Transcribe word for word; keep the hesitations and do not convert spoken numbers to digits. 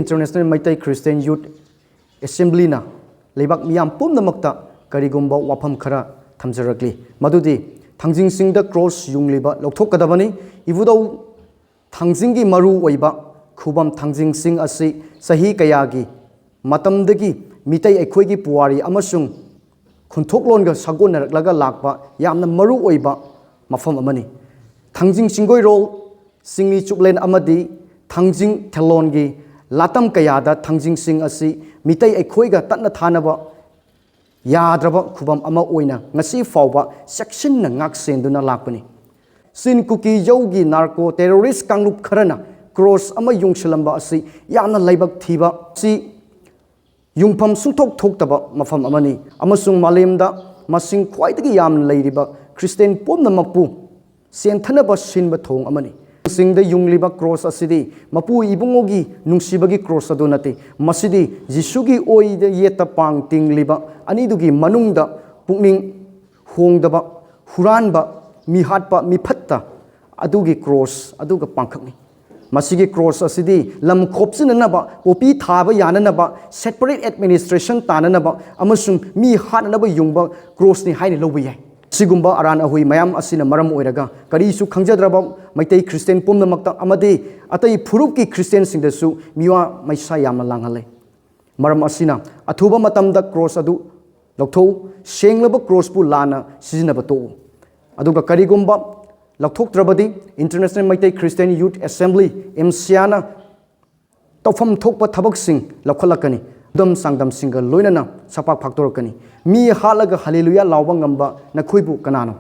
International Meitei Christian Youth Assemblyꯅ ꯂꯩꯕꯥꯛ ꯃꯤꯌꯥꯝ ꯄꯨꯝꯅꯃꯛꯇ ꯀꯔꯤꯒꯨꯝꯕ ꯋꯥꯐꯝ ꯈꯔ ꯊꯝꯖꯔꯛꯂꯤ, ꯃꯗꯨꯗꯤ ꯊꯥꯡꯖꯤꯡꯁꯤꯡꯗ ꯀ꯭ꯔꯣꯁ ꯌꯨꯡꯂꯤꯕ ꯂꯧꯊꯣꯛꯀꯗꯕꯅꯤ꯫ ꯏꯕꯨꯙꯧ ꯊꯥꯡꯖꯤꯡꯒꯤ ꯃꯔꯨ ꯑꯣꯏꯕ ꯈꯨꯕꯝ ꯊꯥꯡꯖꯤꯡꯁꯤꯡ ꯑꯁꯤ ꯆꯍꯤ ꯀꯌꯥꯒꯤ ꯃꯇꯝꯗꯒꯤ ꯃꯤꯇꯩ ꯑꯩꯈꯣꯏꯒꯤ ꯄꯨꯋꯥꯔꯤ ꯑꯃꯁꯨꯡ ꯈꯨꯟꯊꯣꯛꯂꯣꯟꯒ ꯁꯥꯒꯣꯟꯅꯔꯛꯂꯒ ꯂꯥꯛꯄ ꯌꯥꯝꯅ ꯃꯔꯨ ꯑꯣꯏꯕ ꯃꯐꯝ ꯑꯃꯅꯤ꯫ ꯊꯥꯡꯖꯤꯡ ꯆꯤꯡꯒꯣꯏꯔꯣꯜ, ꯆꯤꯡꯃꯤ ꯆꯨꯞꯂꯦꯟ ꯑꯃꯗꯤ ꯊꯥꯡꯖꯤꯡ ꯊꯦꯂꯣꯟꯒꯤ ꯂꯥꯇꯝ ꯀꯌꯥꯗ ꯊꯥꯡꯖꯤꯡꯁꯤꯡ ꯑꯁꯤ ꯃꯤꯇꯩ ꯑꯩꯈꯣꯏꯒ ꯇꯠꯅ ꯊꯥꯅꯕ ꯌꯥꯗ꯭ꯔꯕ ꯈꯨꯕꯝ ꯑꯃ ꯑꯣꯏꯅ ꯉꯁꯤ ꯐꯥꯎꯕ ꯆꯦꯛꯁꯤꯟꯅ ꯉꯥꯛ ꯁꯦꯟꯗꯨꯅ ꯂꯥꯛꯄꯅꯤ꯫ ꯆꯤꯟ ꯀꯨꯀꯤ ꯌꯧꯒꯤ ꯅꯥꯔꯀꯣ ꯇꯦꯔꯣꯔꯤꯁ ꯀꯥꯡꯂꯨꯞ ꯈꯔꯅ ꯀ꯭ꯔꯣꯁ ꯑꯃ ꯌꯨꯡꯁꯤꯜꯂꯝꯕ ꯑꯁꯤ ꯌꯥꯝꯅ ꯂꯥꯏꯕꯛ ꯊꯤꯕ, ꯁꯤ ꯌꯨꯝꯐꯝ ꯁꯨꯡꯊꯣꯛ ꯊꯣꯛꯇꯕ ꯃꯐꯝ ꯑꯃꯅꯤ ꯑꯃꯁꯨꯡ ꯃꯥꯂꯦꯝꯗ ꯃꯁꯤꯡ ꯈ꯭ꯋꯥꯏꯗꯒꯤ ꯌꯥꯝꯅ ꯂꯩꯔꯤꯕ ꯈ꯭ꯔꯤꯁꯇꯤꯌꯥꯟ ꯄꯨꯝꯅꯃꯛꯄꯨ ꯁꯦꯟꯊꯅꯕ ꯁꯤꯟꯕ ꯊꯣꯡ ꯑꯃꯅꯤ꯫ ꯁꯤꯡꯗ ꯌꯨꯡꯂꯤꯕ ꯀ꯭ꯔꯣꯁ ꯑꯁꯤꯗꯤ ꯃꯄꯨ ꯏꯕꯨꯡꯉꯣꯒꯤ ꯅꯨꯡꯁꯤꯕꯒꯤ ꯀ꯭ꯔꯣꯁ ꯑꯗꯨ ꯅꯠꯇꯦ, ꯃꯁꯤꯗꯤ ꯖꯤꯁꯨꯒꯤ ꯑꯣꯏꯗ ꯌꯦꯠꯇ ꯄꯥꯡ ꯇꯤꯡꯂꯤꯕ ꯑꯅꯤꯗꯨꯒꯤ ꯃꯅꯨꯡꯗ ꯄꯨꯛꯅꯤꯡ ꯍꯣꯡꯗꯕ, ꯍꯨꯔꯥꯟꯕ, ꯃꯤꯍꯥꯠꯄ, ꯃꯤꯐꯠꯇ ꯑꯗꯨꯒꯤ ꯀ꯭ꯔꯣꯁ ꯑꯗꯨꯒ ꯄꯥꯡꯈꯛꯅꯤ꯫ ꯃꯁꯤꯒꯤ ꯀ꯭ꯔꯣꯁ ꯑꯁꯤꯗꯤ ꯂꯝ ꯈꯣꯞꯆꯤꯟꯅꯅꯕ, ꯄꯣꯄꯤ ꯊꯥꯕ ꯌꯥꯅꯅꯕ, separate administration ꯇꯥꯅꯅꯕ ꯑꯃꯁꯨꯡ ꯃꯤ ꯍꯥꯠꯅꯅꯕ ꯌꯨꯡꯕ ꯀ꯭ꯔꯣꯁꯅꯤ ꯍꯥꯏꯅ ꯂꯧꯕ ꯌꯥꯏ꯫ ꯁꯤꯒꯨꯝꯕ ꯑꯔꯥꯟ ꯑꯍꯣꯏ ꯃꯌꯥꯝ ꯑꯁꯤꯅ ꯃꯔꯝ ꯑꯣꯏꯔꯒ ꯀꯔꯤꯁꯨ ꯈꯪꯖꯗ꯭ꯔꯕ ꯃꯩꯇꯩ ꯈ꯭ꯔꯤꯁꯇꯤꯌꯥꯟ ꯄꯨꯝꯅꯃꯛꯇ ꯑꯃꯗꯤ ꯑꯇꯩ ꯐꯨꯔꯨꯞꯀꯤ ꯈ꯭ꯔꯤꯁꯇꯤꯌꯥꯟꯁꯤꯡꯗꯁꯨ ꯃꯤꯋꯥ ꯃꯩꯁꯥ ꯌꯥꯝꯅ ꯂꯥꯡꯍꯜꯂꯦ꯫ ꯃꯔꯝ ꯑꯁꯤꯅ ꯑꯊꯨꯕ ꯃꯇꯝꯗ ꯀ꯭ꯔꯣꯁ ꯑꯗꯨ ꯂꯧꯊꯣꯛꯎ, ꯁꯦꯡꯂꯕ ꯀ꯭ꯔꯣꯁꯄꯨ ꯂꯥꯟꯅ ꯁꯤꯖꯤꯟꯅꯕ ꯇꯣꯛꯎ꯫ ꯑꯗꯨꯒ ꯀꯔꯤꯒꯨꯝꯕ ꯂꯧꯊꯣꯛꯇ꯭ꯔꯕꯗꯤ International Meitei Christian Youth Assembly, ꯏꯝꯁꯤꯌꯥꯅ ꯇꯧꯐꯝ ꯊꯣꯛꯄ ꯊꯕꯛꯁꯤꯡ ꯂꯧꯈꯠꯂꯛꯀꯅꯤ꯫ ꯈꯨꯗꯝ ꯆꯥꯡꯗꯝꯁꯤꯡꯒ ꯂꯣꯏꯅꯅ ꯁꯛꯄꯥꯛ ꯐꯥꯛꯇꯣꯔꯛꯀꯅꯤ꯫ ꯃꯤ ꯍꯥꯠꯂꯒ ꯍꯜꯂꯦꯂꯨꯌꯥ ꯂꯥꯎꯕ ꯉꯝꯕ ꯅꯈꯣꯏꯕꯨ ꯀꯅꯥꯅꯣ?